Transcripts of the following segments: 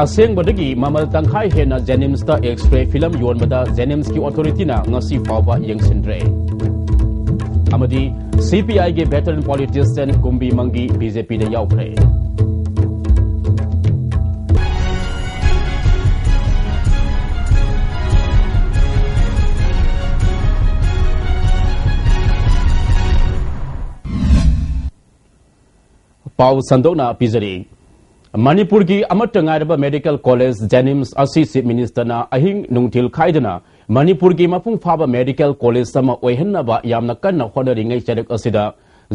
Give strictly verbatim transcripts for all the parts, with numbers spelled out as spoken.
ꯑꯁꯦꯡꯕꯗꯒꯤ ꯃꯃꯜ ꯇꯪꯈꯥꯏ ꯍꯦꯟꯅ ꯖꯦꯅꯤꯝꯁꯇ X-ray film ꯌꯣꯟꯕꯗ ꯖꯦꯅꯤꯝꯁꯀꯤ authorityꯅ ꯉꯁꯤ ꯐꯥꯎꯕ ꯌꯦꯡꯁꯤꯟꯗ꯭ꯔꯦ꯫ ꯑꯃꯗꯤ CPIꯒꯤ veteran politician ꯀꯨꯝꯕꯤ ꯃꯪꯒꯤ BJPꯗ ꯌꯥꯎꯈ꯭ꯔꯦ꯫ ꯄꯥꯎ ꯁꯟꯗꯣꯛꯅ ꯄꯤꯖꯔꯤ꯫ ꯃꯅꯤꯄꯨꯔꯒꯤ ꯑꯃꯠꯇ ꯉꯥꯏꯔꯕ medical college ꯖꯦꯅꯤꯝꯁ ꯑꯁꯤ Chief Ministerꯅ ꯑꯍꯤꯡ ꯅꯨꯡꯊꯤꯜ ꯈꯥꯏꯗꯅ ꯃꯅꯤꯄꯨꯔꯒꯤ ꯃꯄꯨꯡ ꯐꯥꯕ medical college ꯑꯃ ꯑꯣꯏꯍꯟꯅꯕ ꯌꯥꯝꯅ ꯀꯟꯅ ꯍꯣꯠꯅꯔꯤꯉꯩ ꯆꯔꯛ ꯑꯁꯤꯗ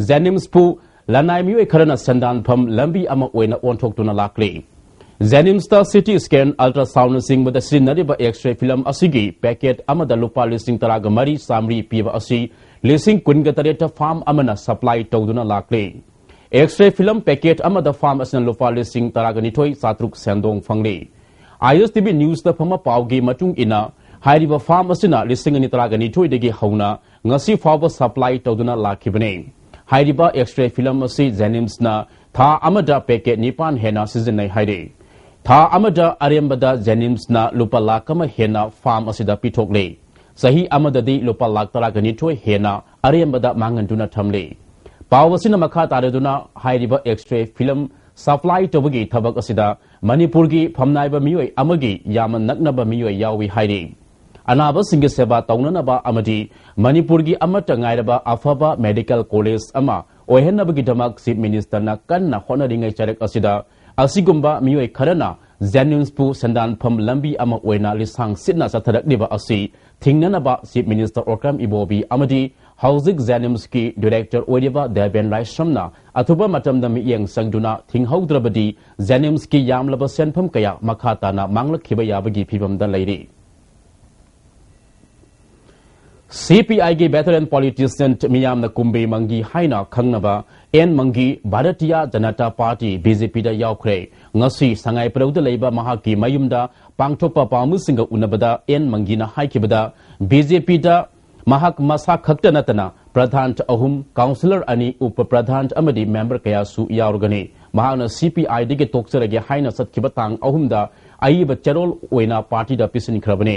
ꯖꯦꯅꯤꯝꯁꯄꯨ ꯂꯅꯥꯏ ꯃꯤꯑꯣꯏ ꯈꯔꯅ ꯁꯦꯟꯗꯥꯟꯐꯝ ꯂꯝꯕꯤ ꯑꯃ ꯑꯣꯏꯅ ꯑꯣꯟꯊꯣꯛꯇꯨꯅ ꯂꯥꯛꯂꯤ꯫ ꯖꯦꯅꯤꯝꯁꯇ CT scan, ultrasoundꯅꯆꯤꯡꯕꯗ ꯁꯤꯖꯤꯟꯅꯔꯤꯕ X-ray film ꯑꯁꯤꯒꯤ packet ꯑꯃꯗ ꯂꯨꯄꯥ ꯂꯤꯁꯤꯡ ꯇꯔꯥꯒ ꯃꯔꯤ ꯆꯥꯃꯔꯤ ꯄꯤꯕ ꯑꯁꯤ ꯂꯤꯁꯤꯡ ꯀꯨꯟꯒ ꯇꯔꯦꯠꯇ firm ꯑꯃꯅ supply ꯇꯧꯗꯨꯅ ꯂꯥꯛꯂꯤ꯫ X-ray film packet ꯑꯃꯗ firm ꯑꯁꯤꯅ ꯂꯨꯄꯥ ꯂꯤꯁꯤꯡ ꯇꯔꯥꯒ ꯅꯤꯊꯣꯏ ꯆꯥꯇ꯭ꯔꯨꯛ ꯁꯦꯟꯗꯣꯡ ꯐꯪꯂꯤ꯫ ISTV Newsꯇ ꯐꯪꯕ ꯄꯥꯎꯒꯤ ꯃꯇꯨꯡ ꯏꯟꯅ, ꯍꯥꯏꯔꯤꯕ firm ꯑꯁꯤꯅ ꯂꯤꯁꯤꯡ ꯑꯅꯤ ꯇꯔꯥꯒ ꯅꯤꯊꯣꯏꯗꯒꯤ ꯍꯧꯅ ꯉꯁꯤ ꯐꯥꯎꯕ supply ꯇꯧꯗꯨꯅ ꯂꯥꯛꯈꯤꯕꯅꯤ꯫ ꯍꯥꯏꯔꯤꯕ X-ray film ꯑꯁꯤ ꯖꯦꯅꯤꯝꯁꯅ ꯊꯥ ꯑꯃꯗ packet ꯅꯤꯄꯥꯟ ꯍꯦꯟꯅ ꯁꯤꯖꯤꯟꯅꯩ ꯍꯥꯏꯔꯤ꯫ ꯊꯥ ꯑꯃꯗ ꯑꯔꯦꯝꯕꯗ ꯖꯦꯅꯤꯝꯁꯅ ꯂꯨꯄꯥ ꯂꯥꯈ ꯑꯃ ꯍꯦꯟꯅ firm ꯑꯁꯤꯗ ꯄꯤꯊꯣꯛꯂꯤ꯫ ꯆꯍꯤ ꯑꯃꯗꯗꯤ ꯂꯨꯄꯥ ꯂꯥꯈ ꯇꯔꯥꯒ ꯅꯤꯊꯣꯏ ꯍꯦꯟꯅ ꯑꯔꯦꯝꯕꯗ ꯃꯥꯡꯍꯟꯗꯨꯅ ꯊꯝꯂꯤ꯫ ꯄꯥꯎ ꯑꯁꯤꯅ ꯃꯈꯥ ꯇꯥꯔꯗꯨꯅ, ꯍꯥꯏꯔꯤꯕ X-ray film supply ꯇꯧꯕꯒꯤ ꯊꯕꯛ ꯑꯁꯤꯗ ꯃꯅꯤꯄꯨꯔꯒꯤ ꯐꯝꯅꯥꯏꯕ ꯃꯤꯑꯣꯏ ꯑꯃꯒꯤ ꯌꯥꯝꯅ ꯅꯛꯅꯕ ꯃꯤꯑꯣꯏ ꯌꯥꯎꯏ ꯍꯥꯏꯔꯤ꯫ ꯑꯅꯥꯕꯁꯤꯡꯒꯤ ꯁꯦꯕꯥ ꯇꯧꯅꯅꯕ ꯑꯃꯗꯤ ꯃꯅꯤꯄꯨꯔꯒꯤ ꯑꯃꯠꯇ ꯉꯥꯏꯔꯕ ꯑꯐꯕ medical college ꯑꯃ ꯑꯣꯏꯍꯟꯅꯕꯒꯤꯗꯃꯛ Chief Ministerꯅ ꯀꯟꯅ ꯍꯣꯠꯅꯔꯤꯉꯩ ꯆꯔꯛ ꯑꯁꯤꯗ, ꯑꯁꯤꯒꯨꯝꯕ ꯃꯤꯑꯣꯏ ꯈꯔꯅ ꯖꯦꯅꯤꯝꯁꯄꯨ ꯁꯦꯟꯗꯥꯟꯐꯝ ꯂꯝꯕꯤ ꯑꯃ ꯑꯣꯏꯅ ꯂꯤꯁꯥꯡ ꯁꯤꯠꯅ ꯆꯠꯊꯔꯛꯂꯤꯕ ꯑꯁꯤ ꯊꯤꯡꯅꯅꯕ Chief Minister ꯑꯣꯀ꯭ꯔꯝ ꯏꯕꯣꯕꯤ ꯑꯃꯗꯤ ꯍꯧꯖꯤꯛ ꯖꯦꯅꯤꯝꯁꯀꯤ director ꯑꯣꯏꯔꯤꯕ ꯗꯦꯕꯦꯟ ꯂꯥꯏꯁ꯭ꯔꯝꯅ ꯑꯊꯨꯕ ꯃꯇꯝꯗ ꯃꯤꯠꯌꯦꯡ ꯆꯪꯗꯨꯅ ꯊꯤꯡꯍꯧꯗ꯭ꯔꯕꯗꯤ ꯖꯦꯅꯤꯝꯁꯀꯤ ꯌꯥꯝꯂꯕ ꯁꯦꯟꯐꯝ ꯀꯌꯥ ꯃꯈꯥ ꯇꯥꯅ ꯃꯥꯡꯂꯛꯈꯤꯕ ꯌꯥꯕꯒꯤ ꯐꯤꯚꯝꯗ ꯂꯩꯔꯤ꯫ CPIꯒꯤ veteran politician, ꯃꯤꯌꯥꯝꯅ ꯀꯨꯝꯕꯤ ꯃꯪꯒꯤ ꯍꯥꯏꯅ ꯈꯪꯅꯕ ꯑꯦꯟ ꯃꯪꯒꯤ ꯚꯥꯔꯇꯤꯌꯥ ꯖꯅꯇꯥ ꯄꯥꯔꯇꯤ, BJPꯗ ꯌꯥꯎꯈ꯭ꯔꯦ꯫ ꯉꯁꯤ ꯁꯉꯥꯏꯄ꯭ꯔꯧꯗ ꯂꯩꯕ ꯃꯍꯥꯛꯀꯤ ꯃꯌꯨꯝꯗ ꯄꯥꯡꯊꯣꯛꯄ ꯄꯥꯎꯃꯤꯁꯤꯡꯒ ꯎꯅꯕꯗ ꯑꯦꯟ ꯃꯪꯒꯤꯅ ꯍꯥꯏꯈꯤꯕꯗ, BJPꯗ ꯃꯍꯥꯛ ꯃꯁꯥ ꯈꯛꯇ ꯅꯠꯇꯅ ꯄ꯭ꯔꯙꯥꯟ ꯑꯍꯨꯝ, councillor ꯑꯅꯤ, ꯎꯄ ꯄ꯭ꯔꯙꯥꯟ ꯑꯃꯗꯤ member ꯀꯌꯥꯁꯨ ꯌꯥꯎꯔꯒꯅꯤ꯫ ꯃꯍꯥꯛꯅ ꯁꯤ ꯄꯤ ꯑꯥꯏꯗꯒꯤ ꯇꯣꯛꯆꯔꯒꯦ ꯍꯥꯏꯅ ꯆꯠꯈꯤꯕ ꯇꯥꯡ ꯑꯍꯨꯝꯗ ꯑꯏꯕ ꯆꯦꯔꯣꯜ ꯑꯣꯏꯅ ꯄꯥꯔꯇꯤꯗ ꯄꯤꯁꯤꯟꯈ꯭ꯔꯕꯅꯤ꯫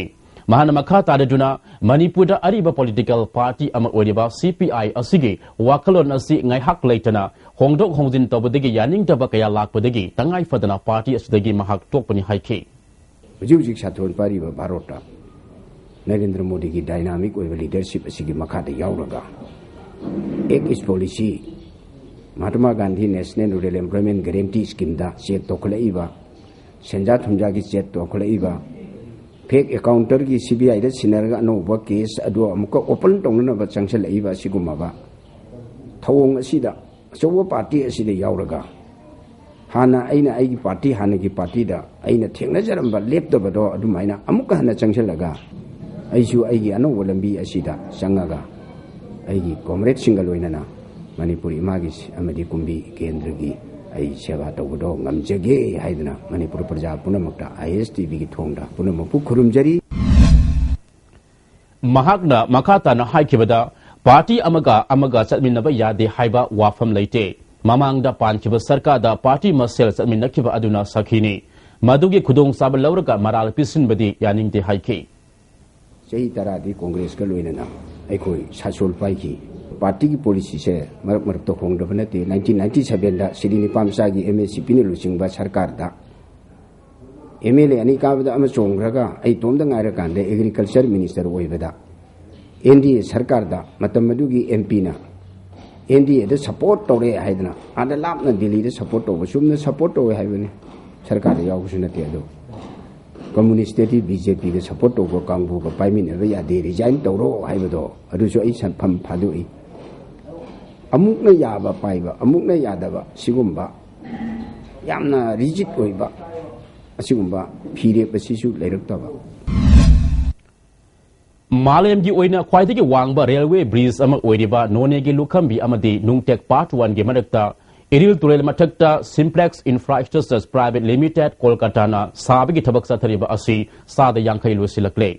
ꯃꯍꯥꯛꯅ ꯃꯈꯥ ꯇꯥꯔꯗꯨꯅ ꯃꯅꯤꯄꯨꯔꯗ ꯑꯔꯤꯕ ꯄꯣꯂꯤꯇꯤꯀꯦꯜ ꯄꯥꯔꯇꯤ ꯑꯃ ꯑꯣꯏꯔꯤꯕ ꯁꯤ ꯄꯤ ꯑꯥꯏ ꯑꯁꯤꯒꯤ ꯋꯥꯈꯜꯂꯣꯟ ꯑꯁꯤ ꯉꯥꯏꯍꯥꯛ ꯂꯩꯇꯅ ꯍꯣꯡꯗꯣꯛ ꯍꯣꯡꯖꯤꯟ ꯇꯧꯕꯗꯒꯤ ꯌꯥꯅꯤꯡꯗꯕ ꯀꯌꯥ ꯂꯥꯛꯄꯗꯒꯤ ꯇꯉꯥꯏ ꯐꯗꯅ ꯄꯥꯔꯇꯤ ꯑꯁꯤꯗꯒꯤ ꯃꯍꯥꯛ ꯇꯣꯛꯄꯅꯤ ꯍꯥꯏꯈꯤ꯫ ꯍꯧꯖꯤꯛ ꯍꯧꯖꯤꯛ ꯁꯥꯊꯣꯟ ꯄꯥꯏꯔꯤꯕ ꯚꯥꯔꯣꯠꯇ ꯅꯔꯦꯟꯗ꯭ꯔ ꯃꯣꯗꯤꯒꯤ ꯗꯥꯏꯅꯥꯃꯤꯛ ꯑꯣꯏꯕ ꯂꯤꯗꯔꯁꯤꯞ ꯑꯁꯤꯒꯤ ꯃꯈꯥꯗ ꯌꯥꯎꯔꯒ act east policy, Mahatma Gandhi national rural employment guarantee ꯁ꯭ꯀꯤꯝꯗ ꯆꯦꯛ ꯇꯧꯈꯠꯂꯛꯏꯕ, ꯁꯦꯟꯖꯥ ꯊꯨꯝꯖꯥꯒꯤ ꯆꯦꯛ ꯇꯧꯈꯠꯂꯛꯏꯕ, ꯐꯦꯛ ꯑꯦꯀꯥꯎꯟꯇꯔꯒꯤ ꯁꯤ ꯕꯤ ꯑꯥꯏꯗ ꯁꯤꯟꯅꯔꯒ ꯑꯅꯧꯕ ꯀꯦꯁ ꯑꯗꯨ ꯑꯃꯨꯛꯀ ꯑꯣꯄꯟ ꯇꯧꯅꯅꯕ ꯆꯪꯁꯤꯜꯂꯛꯏꯕ ꯑꯁꯤꯒꯨꯝꯂꯕ ꯊꯧꯑꯣꯡ ꯑꯁꯤꯗ ꯑꯆꯧꯕ ꯄꯥꯔꯇꯤ ꯑꯁꯤꯗ ꯌꯥꯎꯔꯒ ꯍꯥꯟꯅ ꯑꯩꯅ ꯑꯩꯒꯤ ꯄꯥꯔꯇꯤ, ꯍꯥꯟꯅꯒꯤ ꯄꯥꯔꯇꯤꯗ ꯑꯩꯅ ꯊꯦꯡꯅꯖꯔꯝꯕ ꯂꯦꯞꯇꯕꯗꯣ ꯑꯗꯨꯃꯥꯏꯅ ꯑꯃꯨꯛꯀ ꯍꯟꯅ ꯆꯪꯁꯤꯜꯂꯒ ꯑꯩꯁꯨ ꯑꯩꯒꯤ ꯑꯅꯧꯕ ꯂꯝꯕꯤ ꯑꯁꯤꯗ ꯆꯪꯉꯒ ꯑꯩꯒꯤ ꯀꯣꯝꯔꯦꯗꯁꯤꯡꯒ ꯂꯣꯏꯅꯅ ꯃꯅꯤꯄꯨꯔ ꯏꯃꯥꯒꯤ ꯑꯃꯗꯤ ꯀꯨꯝꯕꯤ ꯀꯦꯟꯗ꯭ꯔꯒꯤ ꯑꯩ ꯁꯦꯕꯥ ꯇꯧꯕꯗꯣ ꯉꯝꯖꯒꯦ ꯍꯥꯏꯗꯅ ꯃꯅꯤꯄꯨꯔ ꯄ꯭ꯔꯖꯥ ꯄꯨꯝꯅꯃꯛꯇ ꯑꯥꯏ ꯑꯦꯁ ꯇꯤ ꯚꯤꯒꯤ ꯊꯣꯡꯗ ꯄꯨꯝꯅꯃꯛꯄꯨ ꯈꯨꯔꯨꯝꯖꯔꯤ꯫ ꯃꯍꯥꯛꯅ ꯃꯈꯥ ꯇꯥꯅ ꯍꯥꯏꯈꯤꯕꯗ, ꯄꯥꯔꯇꯤ ꯑꯃꯒ ꯑꯃꯒ ꯆꯠꯃꯤꯟꯅꯕ ꯌꯥꯗꯦ ꯍꯥꯏꯕ ꯋꯥꯐꯝ ꯂꯩꯇꯦ꯫ ꯃꯃꯥꯡꯗ ꯄꯥꯟꯈꯤꯕ ꯁꯔꯀꯥꯔꯗ ꯄꯥꯔꯇꯤ ꯃꯁꯦꯜ ꯆꯠꯃꯤꯟꯅꯈꯤꯕ ꯑꯗꯨꯅ ꯁꯥꯈꯤꯅꯤ꯫ ꯃꯗꯨꯒꯤ ꯈꯨꯗꯣꯡꯆꯥꯕ ꯂꯧꯔꯒ ꯃꯔꯥꯜ ꯄꯤꯁꯤꯟꯕꯗꯤ ꯌꯥꯅꯤꯡꯗꯦ ꯍꯥꯏꯈꯤ꯫ ꯆꯍꯤ ꯇꯔꯥꯗꯤ ꯀꯣꯡꯒ꯭ꯔꯦꯁꯀ ꯂꯣꯏꯅꯅ ꯑꯩꯈꯣꯏ ꯁꯥꯁꯣꯜ ꯄꯥꯏꯈꯤ꯫ ꯄꯥꯔꯇꯤꯒꯤ ꯄꯣꯂꯤꯁꯤꯁꯦ ꯃꯔꯛ ꯃꯔꯛꯇ ꯍꯣꯡꯗꯕ ꯅꯠꯇꯦ꯫ ꯅꯥꯏꯟꯇꯤꯟ ꯅꯥꯏꯟꯇꯤ ꯁꯚꯦꯟꯗ ꯁꯤꯗꯤ ꯅꯤꯄꯥ ꯃꯆꯥꯒꯤ ꯑꯦꯝ ꯑꯦꯁ ꯁꯤ ꯄꯤꯅ ꯂꯨꯆꯤꯡꯕ ꯁꯔꯀꯥꯔꯗ ꯑꯦꯝ ꯑꯦꯜ ꯑꯦ ꯑꯅꯤ ꯀꯥꯕꯗ ꯑꯃ ꯆꯣꯡꯈ꯭ꯔꯒ ꯑꯩ ꯏꯇꯣꯝꯗ ꯉꯥꯏꯔꯀꯥꯟꯗ ꯑꯦꯒ꯭ꯔꯤꯀꯜꯆꯔ ꯃꯤꯅꯤꯁꯇꯔ ꯑꯣꯏꯕꯗ ꯑꯦꯟ ꯗꯤ ꯑꯦ ꯁꯔꯀꯥꯔꯗ ꯃꯇꯝ ꯑꯗꯨꯒꯤ ꯑꯦꯝ ꯄꯤꯅ ꯑꯦꯟ ꯗꯤ ꯑꯦꯗ ꯁꯄꯣꯔꯠ ꯇꯧꯔꯦ ꯍꯥꯏꯗꯅ ꯑꯥꯗ ꯂꯥꯞꯅ ꯗꯤꯜꯂꯤꯗ ꯁꯄꯣꯔꯠ ꯇꯧꯕ, ꯆꯨꯝꯅ ꯁꯄꯣꯔꯠ ꯇꯧꯋꯦ ꯍꯥꯏꯕꯅꯤ, ꯁꯔꯀꯥꯔꯗ ꯌꯥꯎꯕꯁꯨ ꯅꯠꯇꯦ꯫ ꯑꯗꯣ ꯀꯝꯃꯨꯅꯤꯁꯇꯗꯤ ꯕꯤ ꯖꯦ ꯄꯤꯒ ꯁꯄꯣꯔꯠ ꯇꯧꯕ ꯀꯥꯡꯕꯨꯒ ꯄꯥꯏꯃꯤꯟꯅꯕ ꯌꯥꯗꯦ, ꯔꯤꯖꯥꯏꯟ ꯇꯧꯔꯣ ꯍꯥꯏꯕꯗꯣ ꯑꯗꯨꯁꯨ ꯑꯩ ꯁꯟꯐꯝ ꯐꯥꯗꯣꯛꯏ꯫ ꯑꯃꯨꯛꯅ ꯌꯥꯕ ꯄꯥꯏꯕ, ꯑꯃꯨꯛꯅ ꯌꯥꯗꯕ, ꯁꯤꯒꯨꯝꯕ ꯌꯥꯝꯅ ꯔꯤꯖꯤꯠ ꯑꯣꯏꯕ ꯑꯁꯤꯒꯨꯝꯕ ꯐꯤꯔꯦꯞ ꯑꯁꯤꯁꯨ ꯂꯩꯔꯛꯇꯕ꯫ ꯃꯥꯂꯦꯝꯒꯤ ꯑꯣꯏꯅ ꯈ꯭ꯋꯥꯏꯗꯒꯤ ꯋꯥꯡꯕ ꯔꯦꯜꯋꯦ ꯕ꯭ꯔꯤꯖ ꯑꯃ ꯑꯣꯏꯔꯤꯕ ꯅꯣꯅꯦꯒꯤ ꯂꯨꯈꯝꯕꯤ ꯑꯃꯗꯤ ꯅꯨꯡꯇꯦꯛ ꯄꯥꯔꯠ ꯋꯥꯟꯒꯤ ꯃꯔꯛꯇ ꯏꯔꯤꯜ ꯇꯨꯔꯦꯜ ꯃꯊꯛꯇ ꯁꯤꯝꯄ꯭ꯂꯦꯛꯁ ꯏꯟꯐ꯭ꯔꯥꯁ꯭ꯇ꯭ꯔꯛꯆꯔꯁ ꯄ꯭ꯔꯥꯏꯚꯦꯠ ꯂꯤꯃꯤꯇꯦꯗ ꯀꯣꯜꯀꯇꯥꯅ ꯁꯥꯕꯒꯤ ꯊꯕꯛ ꯆꯠꯊꯔꯤꯕ ꯑꯁꯤ ꯆꯥꯗ ꯌꯥꯡꯈꯩ ꯂꯣꯏꯁꯤꯜꯂꯛꯂꯦ꯫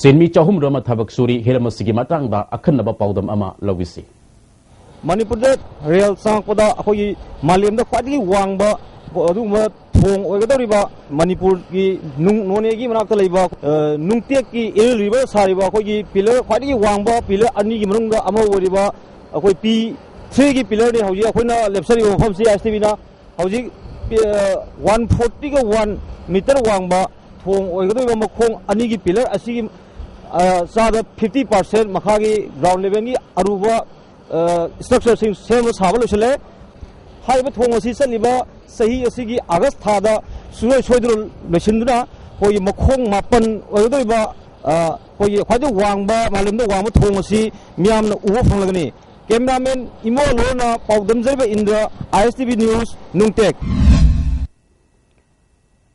ꯁꯤꯟꯃꯤ ꯆꯍꯨꯝ ꯔꯣꯝꯅ ꯊꯕꯛ ꯁꯨꯔꯤ꯫ ꯍꯤꯔꯝ ꯑꯁꯤꯒꯤ ꯃꯇꯥꯡꯗ ꯑꯈꯟꯅꯕ ꯄꯥꯎꯗꯝ ꯑꯃ ꯂꯧꯏꯁꯤ꯫ ꯃꯅꯤꯄꯨꯔꯗ ꯔꯦꯜ ꯆꯪꯉꯛꯄꯗ ꯑꯩꯈꯣꯏꯒꯤ ꯃꯥꯂꯦꯝꯗ ꯈ꯭ꯋꯥꯏꯗꯒꯤ ꯋꯥꯡꯕ ꯑꯗꯨꯒꯨꯝꯕ ꯊꯣꯡ ꯑꯣꯏꯒꯗꯧꯔꯤꯕ ꯃꯅꯤꯄꯨꯔꯒꯤ ꯅꯨꯡ-, ꯅꯣꯅꯦꯒꯤ ꯃꯅꯥꯛꯇ ꯂꯩꯕ, ꯑ, ꯅꯨꯡꯇꯦꯛꯀꯤ ꯏꯔꯤꯜ ꯔꯤꯚꯔ ꯁꯥꯔꯤꯕ ꯑꯩꯈꯣꯏꯒꯤ ꯄꯤꯂꯔ, ꯈ꯭ꯋꯥꯏꯗꯒꯤ ꯋꯥꯡꯕ ꯄꯤꯂꯔ ꯑꯅꯤꯒꯤ ꯃꯅꯨꯡꯗ ꯑꯃ ꯑꯣꯏꯔꯤꯕ ꯑꯩꯈꯣꯏ ꯄꯤ ꯊ꯭ꯔꯤꯒꯤ ꯄꯤꯂꯔꯅꯤ ꯍꯧꯖꯤꯛ ꯑꯩꯈꯣꯏꯅ ꯂꯦꯞꯆꯔꯤꯕ ꯃꯐꯝꯁꯤ꯫ ꯑꯥꯏ ꯑꯦꯁ ꯇꯤ ꯚꯤꯅ ꯍꯧꯖꯤꯛ, ꯑ, ꯋꯥꯟ ꯐꯣꯔꯇꯤꯒ ꯋꯥꯟ ꯃꯤꯇꯔ ꯋꯥꯡꯕ ꯊꯣꯡ ꯑꯣꯏꯒꯗꯧꯔꯤꯕ ꯃꯈꯣꯡ ꯑꯅꯤꯒꯤ ꯄꯤꯂꯔ ꯑꯁꯤꯒꯤ, ꯑ, ꯆꯥꯗ ꯐꯤꯐꯇꯤ ꯄꯥꯔꯁꯦꯟ ꯃꯈꯥꯒꯤ ꯒ꯭ꯔꯥꯎꯟ ꯂꯦꯚꯦꯜꯒꯤ ꯑꯔꯨꯕ, ꯑ, ꯁ꯭ꯇ꯭ꯔꯛꯆꯔꯁꯤꯡ ꯁꯦꯝꯕ ꯁꯥꯕ ꯂꯣꯏꯁꯤꯜꯂꯦ꯫ ꯍꯥꯏꯔꯤꯕ ꯊꯣꯡ ꯑꯁꯤ ꯆꯠꯂꯤꯕ ꯆꯍꯤ ꯑꯁꯤꯒꯤ ꯑꯥꯒꯁ ꯊꯥꯗ ꯁꯨꯡꯁꯣꯏ ꯁꯣꯏꯗꯅ ꯂꯣꯏꯁꯤꯟꯗꯨꯅ ꯑꯩꯈꯣꯏꯒꯤ ꯃꯈꯣꯡ ꯃꯥꯄꯟ ꯑꯣꯏꯒꯗꯧꯔꯤꯕ, ꯑ, ꯑꯩꯈꯣꯏꯒꯤ ꯈ꯭ꯋꯥꯏꯗꯒꯤ ꯋꯥꯡꯕ, ꯃꯥꯂꯦꯝꯗ ꯋꯥꯡꯕ ꯊꯣꯡ ꯑꯁꯤ ꯃꯤꯌꯥꯝꯅ ꯎꯕ ꯐꯪꯂꯒꯅꯤ꯫ ꯀꯦꯃꯦꯔꯥꯃꯦꯟ ꯏꯃꯣ ꯂꯣꯔꯅ ꯄꯥꯎꯗꯝꯖꯔꯤꯕ Indra, I S T V news, ꯅꯨꯡꯇꯦꯛ꯫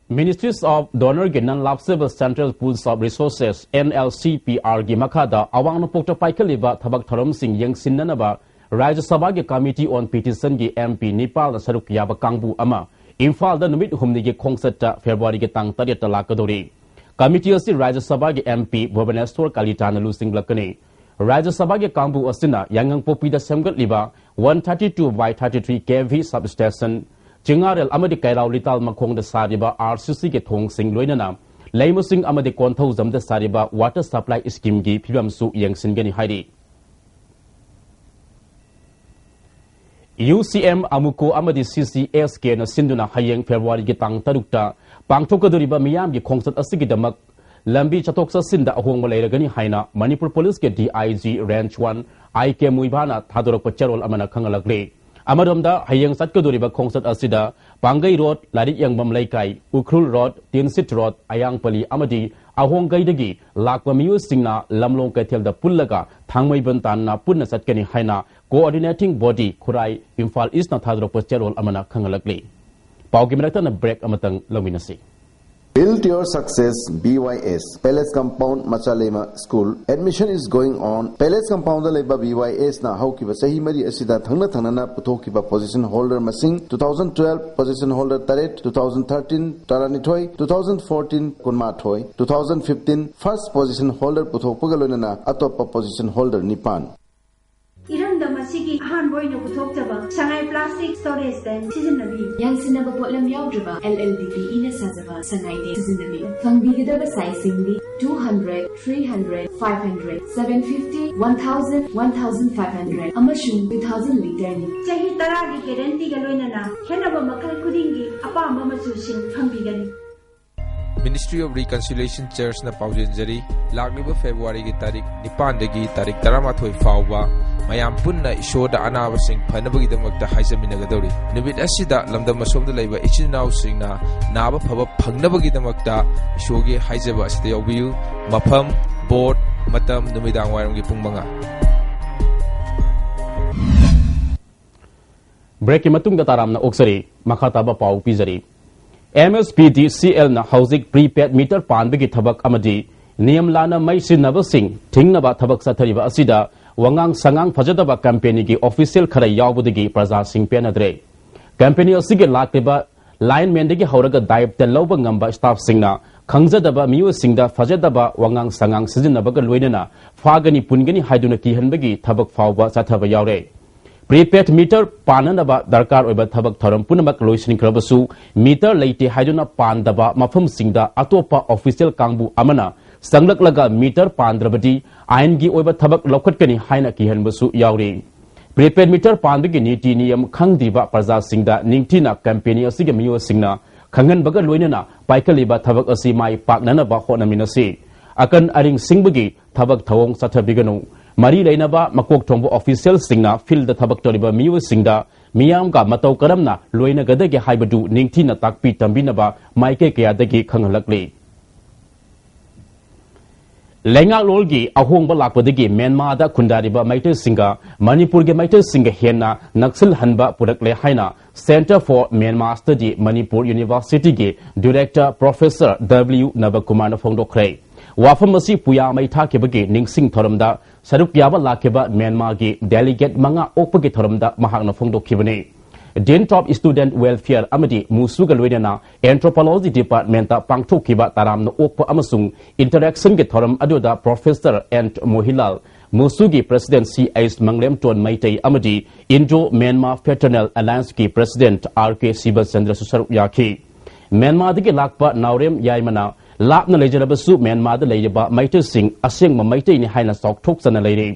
Ministries of Donor-ꯒꯤ Non-Lapsable Central Pools of Resources, N L C P R-ꯒꯤ ꯃꯈꯥꯗ ꯑꯋꯥꯡ ꯅꯣꯡꯄꯣꯛꯇ ꯄꯥꯏꯈꯠꯂꯤꯕ ꯊꯕꯛ ꯊꯧꯔꯝꯁꯤꯡ ꯌꯦꯡꯁꯤꯟꯅꯅꯕ ꯔꯥꯖ꯭ꯌ ꯁꯚꯥꯒꯤ Committee on Petition-ꯒꯤ M P ꯅꯤꯄꯥꯜꯅ ꯁꯔꯨꯛ ꯌꯥꯕ ꯀꯥꯡꯕꯨ ꯑꯃ ꯏꯝꯐꯥꯜꯗ ꯅꯨꯃꯤꯠ ꯍꯨꯝꯅꯤꯒꯤ ꯈꯣꯡꯆꯠꯇ ꯐꯦꯕ꯭ꯔꯨꯋꯥꯔꯤꯒꯤ ꯇꯥꯡ ꯇꯔꯦꯠꯇ ꯂꯥꯛꯀꯗꯧꯔꯤ꯫ Committee ꯑꯁꯤ ꯔꯥꯖ꯭ꯌ ꯁꯚꯥꯒꯤ M P ꯚꯨꯕꯅꯦꯁ꯭ꯋꯔ ꯀꯂꯤꯇꯥꯅ ꯂꯨꯆꯤꯡꯂꯛꯀꯅꯤ꯫ ꯔꯥꯖ꯭ꯌ ꯁꯚꯥꯒꯤ ꯀꯥꯡꯕꯨ ꯑꯁꯤꯅ ꯌꯥꯏꯉꯪꯄꯣꯛꯄꯤꯗ ꯁꯦꯝꯒꯠꯂꯤꯕ one thirty-two by thirty-three K V substation, ꯆꯤꯡꯉꯥꯔꯦꯜ ꯑꯃꯗꯤ ꯀꯩꯔꯥꯎ ꯂꯤꯇꯥꯜ ꯃꯈꯣꯡꯗ ꯁꯥꯔꯤꯕ R C C-ꯒꯤ ꯊꯣꯡꯁꯤꯡ, ꯂꯣꯏꯅꯅ ꯂꯩꯃꯁꯤꯡ ꯑꯃꯗꯤ ꯀꯣꯟꯊꯧꯖꯝꯗ ꯁꯥꯔꯤꯕ water supply scheme-ꯒꯤ ꯐꯤꯕꯝꯁꯨ ꯌꯦꯡꯁꯤꯟꯒꯅꯤ ꯍꯥꯏꯔꯤ꯫ U C M, ꯑꯃꯨꯀꯣ ꯑꯃꯗꯤ C C S K-ꯅ ꯁꯤꯟꯗꯨꯅ ꯍꯌꯦꯡ ꯐꯦꯕ꯭ꯔꯨꯋꯥꯔꯤꯒꯤ ꯇꯥꯡ ꯇꯔꯨꯛꯇ ꯄꯥꯡꯊꯣꯛꯀꯗꯧꯔꯤꯕ ꯃꯤꯌꯥꯝꯒꯤ ꯈꯣꯡꯆꯠ ꯑꯁꯤꯒꯤꯗꯃꯛ ꯂꯝꯕꯤ ꯆꯠꯊꯣꯛ ꯆꯠꯁꯤꯟꯗ ꯑꯍꯣꯡꯕ ꯂꯩꯔꯒꯅꯤ ꯍꯥꯏꯅ ꯃꯅꯤꯄꯨꯔ ꯄꯨꯂꯤꯁꯀꯤ D I G Range one I K ꯃꯨꯏꯕꯥꯅ ꯊꯥꯗꯣꯔꯛꯄ ꯆꯦꯔꯣꯜ ꯑꯃꯅ ꯈꯪꯍꯜꯂꯛꯂꯤ꯫ ꯑꯃꯔꯣꯝꯗ, ꯍꯌꯦꯡ ꯆꯠꯀꯗꯧꯔꯤꯕ ꯈꯣꯡꯆꯠ ꯑꯁꯤꯗ ꯄꯥꯡꯒꯩ ꯔꯣꯗ, ꯂꯥꯏꯔꯤꯛ ꯌꯦꯡꯐꯝ ꯂꯩꯀꯥꯏ, ꯎꯈ꯭ꯔꯨꯜ ꯔꯣꯗ, ꯇꯤꯟꯁꯤꯠ ꯔꯣꯗ, ꯑꯌꯥꯡꯄꯜꯂꯤ ꯑꯃꯗꯤ ꯑꯍꯣꯡꯒꯩꯗꯒꯤ ꯂꯥꯛꯄ ꯃꯤꯑꯣꯏꯁꯤꯡꯅ ꯂꯝꯂꯣꯡ ꯀꯩꯊꯦꯜꯗ ꯄꯨꯜꯂꯒ ꯊꯥꯡꯃꯩꯕꯟ ꯇꯥꯟꯅ ꯄꯨꯟꯅ ꯆꯠꯀꯅꯤ ꯍꯥꯏꯅ Coordinating Body ꯈꯨꯔꯥꯏ ꯏꯝꯐꯥꯜ ꯏꯁꯅ ꯊꯥꯗꯣꯔꯛꯄ ꯆꯦꯔꯣꯜ ꯑꯃꯅ ꯈꯪꯍꯜꯂꯛꯂꯤ꯫ ꯄꯥꯎꯒꯤ ꯃꯔꯛꯇꯅ break ꯑꯃꯇꯪ ꯂꯧꯃꯤꯟꯅꯁꯤ꯫ Build your success, B Y S, Palace Compound, Machaleima School. Admission is going on. Palace Compound-ꯗ ꯂꯩꯕ B Y S-ꯅ ꯍꯧꯈꯤꯕ ꯆꯍꯤ ꯃꯔꯤ ꯑꯁꯤꯗ ꯊꯪꯅ ꯊꯪꯅꯅ ꯄꯨꯊꯣꯛꯈꯤꯕ position holder ꯃꯁꯤꯡ, two thousand twelve position holder ꯇꯔꯦꯠ, two thousand thirteen ꯇꯔꯥꯅꯤꯊꯣꯏ, two thousand fourteen ꯀꯨꯟꯃꯥꯊꯣꯏ, two thousand fifteen first position holder ꯄꯨꯊꯣꯛꯄꯒ ꯂꯣꯏꯅꯅ ꯑꯇꯣꯞꯄ position holder ꯅꯤꯄꯥꯟ꯫ ꯏꯔꯝꯗꯝ ꯑꯁꯤꯒꯤ ꯑꯍꯥꯟꯕ Sangai plastic storage tank ꯁꯤꯖꯤꯟꯅꯕꯤ꯫ ꯌꯥꯟꯁꯤꯟꯅꯕ ꯄꯣꯠꯂꯝ ꯌꯥꯎꯗ꯭ꯔꯕ L L D P ꯏꯅ ꯁꯥꯖꯕ ꯁꯉꯥꯏ ꯇꯦꯡ ꯁꯤꯖꯤꯟꯅꯕꯤ꯫ ꯐꯪꯕꯤꯒꯗꯕ sizeꯁꯤꯡꯗꯤ two hundred, three hundred, five hundred, seven fifty, one thousand, one thousand five hundred ꯑꯃꯁꯨꯡ two thousand literꯅꯤ꯫ ꯆꯍꯤ ꯇꯔꯥꯒꯤ guaranteeꯒ ꯂꯣꯏꯅꯅ ꯈꯦꯠꯅꯕ ꯃꯈꯜ ꯈꯨꯗꯤꯡꯒꯤ ꯑꯄꯥꯝꯕ ꯃꯆꯨꯁꯤꯡ ꯐꯪꯕꯤꯒꯅꯤ꯫ Ministry of Reconciliation Churchꯅ ꯄꯥꯎꯖꯦꯟꯖꯔꯤ꯫ ꯂꯥꯛꯂꯤꯕ Februaryꯒꯤ ꯇꯥꯔꯤꯛ ꯅꯤꯄꯥꯟꯗꯒꯤ ꯇꯥꯔꯤꯛ ꯇꯔꯥꯃꯥꯊꯣꯏ ꯐꯥꯎꯕ ꯃꯌꯥꯝ ꯄꯨꯟꯅ ꯏꯁꯣꯔꯗ ꯑꯅꯥꯕꯁꯤꯡ ꯐꯅꯕꯒꯤꯗꯃꯛꯇ ꯍꯥꯏꯖꯃꯤꯟꯅꯒꯗꯧꯔꯤ꯫ ꯅꯨꯃꯤꯠ ꯑꯁꯤꯗ ꯂꯝꯗꯝ ꯑꯁꯣꯝꯗ ꯂꯩꯕ ꯏꯆꯤꯟ ꯏꯅꯥꯎꯁꯤꯡꯅ ꯅꯥꯕ ꯐꯕ ꯐꯪꯅꯕꯒꯤꯗꯃꯛꯇ ꯏꯁꯣꯔꯒꯤ ꯍꯥꯏꯖꯕ ꯑꯁꯤꯗ ꯌꯥꯎꯕꯤꯌꯨ꯫ ꯃꯐꯝ, ꯕꯣꯔꯗ, ꯃꯇꯝ, ꯅꯨꯃꯤꯗꯥꯡ ꯋꯥꯏꯔꯝꯒꯤ ꯄꯨꯡ ꯃꯉꯥ꯫ Breakꯀꯤ ꯃꯇꯨꯡꯗ ꯇꯔꯥꯝꯅ ꯑꯣꯛꯆꯔꯤ꯫ ꯃꯈꯥ ꯇꯥꯕ ꯄꯥꯎ ꯄꯤꯖꯔꯤ꯫ M S P D C Lꯅ ꯍꯧꯖꯤꯛ prepaid meter ꯄꯥꯟꯕꯒꯤ ꯊꯕꯛ ꯑꯃꯗꯤ ꯅꯤꯌꯝ ꯂꯥꯟꯅ ꯃꯩ ꯁꯤꯖꯤꯟꯅꯕꯁꯤꯡ ꯊꯤꯡꯅꯕ ꯊꯕꯛ ꯆꯠꯊꯔꯤꯕ ꯑꯁꯤꯗ ꯋꯥꯉꯥꯡ ꯁꯉꯥꯡ ꯐꯖꯗꯕ companyꯒꯤ official ꯈꯔ ꯌꯥꯎꯕꯗꯒꯤ ꯄ꯭ꯔꯖꯥꯁꯤꯡ ꯄꯦꯟꯅꯗ꯭ꯔꯦ꯫ Company ꯑꯁꯤꯒꯤ ꯂꯥꯛꯂꯤꯕ linemanꯗꯒꯤ ꯍꯧꯔꯒ ꯗꯥꯏꯞꯇ ꯂꯧꯕ ꯉꯝꯕ staffꯁꯤꯡꯅ ꯈꯪꯖꯗꯕ ꯃꯤꯑꯣꯏꯁꯤꯡꯗ ꯐꯖꯗꯕ ꯋꯥꯉꯥꯡ ꯁꯉꯥꯡ ꯁꯤꯖꯤꯟꯅꯕꯒ ꯂꯣꯏꯅꯅ ꯐꯥꯒꯅꯤ ꯄꯨꯟꯒꯅꯤ ꯍꯥꯏꯗꯨꯅ ꯀꯤꯍꯟꯕꯒꯤ ꯊꯕꯛ ꯐꯥꯎꯕ ꯆꯠꯊꯕ ꯌꯥꯎꯔꯦ꯫ Prepaid meter ꯄꯥꯟꯅꯅꯕ ꯗꯔꯀꯥꯔ ꯑꯣꯏꯕ ꯊꯕꯛ ꯊꯧꯔꯝ ꯄꯨꯝꯅꯃꯛ ꯂꯣꯏꯁꯤꯟꯈ꯭ꯔꯕꯁꯨ meter ꯂꯩꯇꯦ ꯍꯥꯏꯗꯨꯅ ꯄꯥꯟꯗꯕ ꯃꯐꯝꯁꯤꯡꯗ ꯑꯇꯣꯞꯄ official ꯀꯥꯡꯕꯨ ꯑꯃꯅ ꯆꯪꯂꯛꯂꯒ meter ꯄꯥꯟꯗ꯭ꯔꯕꯗꯤ ꯑꯥꯏꯟꯒꯤ ꯑꯣꯏꯕ ꯊꯕꯛ ꯂꯧꯈꯠꯀꯅꯤ ꯍꯥꯏꯅ ꯀꯤꯍꯟꯕꯁꯨ ꯌꯥꯎꯔꯤ꯫ Prepaid meter ꯄꯥꯟꯕꯒꯤ ꯅꯤꯇꯤ ꯅꯤꯌꯝ ꯈꯪꯗ꯭ꯔꯤꯕ ꯄ꯭ꯔꯖꯥꯁꯤꯡꯗ ꯅꯤꯡꯊꯤꯅ company ꯑꯁꯤꯒꯤ ꯃꯤꯑꯣꯏꯁꯤꯡꯅ ꯈꯪꯍꯟꯕꯒ ꯂꯣꯏꯅꯅ ꯄꯥꯏꯈꯠꯂꯤꯕ ꯊꯕꯛ ꯑꯁꯤ ꯃꯥꯏ ꯄꯥꯛꯅꯅꯕ ꯍꯣꯠꯅꯃꯤꯟꯅꯁꯤ꯫ ꯑꯀꯟ ꯑꯔꯤꯡ ꯁꯤꯡꯕꯒꯤ ꯊꯕꯛ ꯊꯧꯑꯣꯡ ꯆꯠꯊꯕꯤꯒꯅꯨ꯫ ꯃꯔꯤ ꯂꯩꯅꯕ ꯃꯀꯣꯛ ꯊꯣꯡꯕ officialꯁꯤꯡꯅ fieldꯗ ꯊꯕꯛ ꯇꯧꯔꯤꯕ ꯃꯤꯑꯣꯏꯁꯤꯡꯗ ꯃꯤꯌꯥꯝꯒ ꯃꯇꯧ ꯀꯔꯝꯅ ꯂꯣꯏꯅꯒꯗꯒꯦ ꯍꯥꯏꯕꯗꯨ ꯅꯤꯡꯊꯤꯅ ꯇꯥꯛꯄꯤ ꯇꯝꯕꯤꯅꯕ ꯃꯥꯏꯀꯩ ꯀꯌꯥꯗꯒꯤ ꯈꯪꯍꯜꯂꯛꯂꯤ꯫ ꯂꯩꯉꯥꯛꯂꯣꯟꯒꯤ ꯑꯍꯣꯡꯕ ꯂꯥꯛꯄꯗꯒꯤ ꯃ꯭ꯌꯥꯟꯃꯥꯔꯗ ꯈꯨꯟꯗꯥꯔꯤꯕ ꯃꯩꯇꯩꯁꯤꯡꯒ ꯃꯅꯤꯄꯨꯔꯒꯤ ꯃꯩꯇꯩꯁꯤꯡꯒ ꯍꯦꯟꯅ ꯅꯛꯁꯤꯜꯍꯟꯕ ꯄꯨꯔꯛꯂꯦ ꯍꯥꯏꯅ Centre for Myanmar Study Manipur Universityꯒꯤ Director Professor W ꯅꯕꯀꯨꯃꯥꯔꯅ ꯐꯣꯡꯗꯣꯛꯈ꯭ꯔꯦ꯫ ꯋꯥꯐꯝ ꯑꯁꯤ ꯄꯨꯌꯥ ꯃꯩ ꯊꯥꯈꯤꯕꯒꯤ ꯅꯤꯡꯁꯤꯡ ꯊꯧꯔꯝꯗ ꯁꯔꯨꯛ ꯌꯥꯕ ꯂꯥꯛꯈꯤꯕ ꯃ꯭ꯌꯥꯟꯃꯥꯔꯒꯤ delegate ꯃꯉꯥ ꯑꯣꯛꯄꯒꯤ ꯊꯧꯔꯝꯗ ꯃꯍꯥꯛꯅ ꯐꯣꯡꯗꯣꯛꯈꯤꯕꯅꯤ꯫ Dean of Student Welfare ꯑꯃꯗꯤ MUSUꯒ ꯂꯣꯏꯅꯅ Anthropology Departmentꯇ ꯄꯥꯡꯊꯣꯛꯈꯤꯕ ꯇꯔꯥꯝꯅ ꯑꯣꯛꯄ ꯑꯃꯁꯨꯡ interactionꯒꯤ ꯊꯧꯔꯝ ꯑꯗꯨꯗ Professor N ꯃꯣꯍꯤꯂꯥꯜ ꯃꯨꯁꯨꯒꯤ ꯄ꯭ꯔꯁꯤꯗꯦꯟꯠ ꯁꯤ ꯑꯩꯆ ꯃꯪꯂꯦꯝꯇꯣꯟ ꯃꯩꯇꯩ ꯑꯃꯗꯤ ꯏꯟꯗꯣ ꯃ꯭ꯌꯥꯟꯃꯥꯔ ꯐꯦꯇꯔꯅꯦꯜ ꯑꯦꯂꯥꯌꯟꯁꯀꯤ ꯄ꯭ꯔꯁꯤꯗꯦꯟꯠ ꯑꯥꯔ ꯀꯦ ꯁꯤꯕꯆꯟꯗ꯭ꯔꯁꯨ ꯁꯔꯨꯛ ꯌꯥꯈꯤ꯫ ꯃ꯭ꯌꯥꯟꯃꯥꯔꯗꯒꯤ ꯂꯥꯛꯄ ꯅꯥꯎꯔꯦꯝ ꯌꯥꯏꯃꯅ ꯂꯥꯞꯅ ꯂꯩꯖꯔꯕꯁꯨ ꯃ꯭ꯌꯥꯟꯃꯥꯔꯗ ꯂꯩꯔꯤꯕ ꯃꯩꯇꯩꯁꯤꯡ ꯑꯁꯦꯡꯕ ꯃꯩꯇꯩꯅꯤ ꯍꯥꯏꯅ ꯆꯥꯎꯊꯣꯛꯆꯅ ꯂꯩꯔꯤ꯫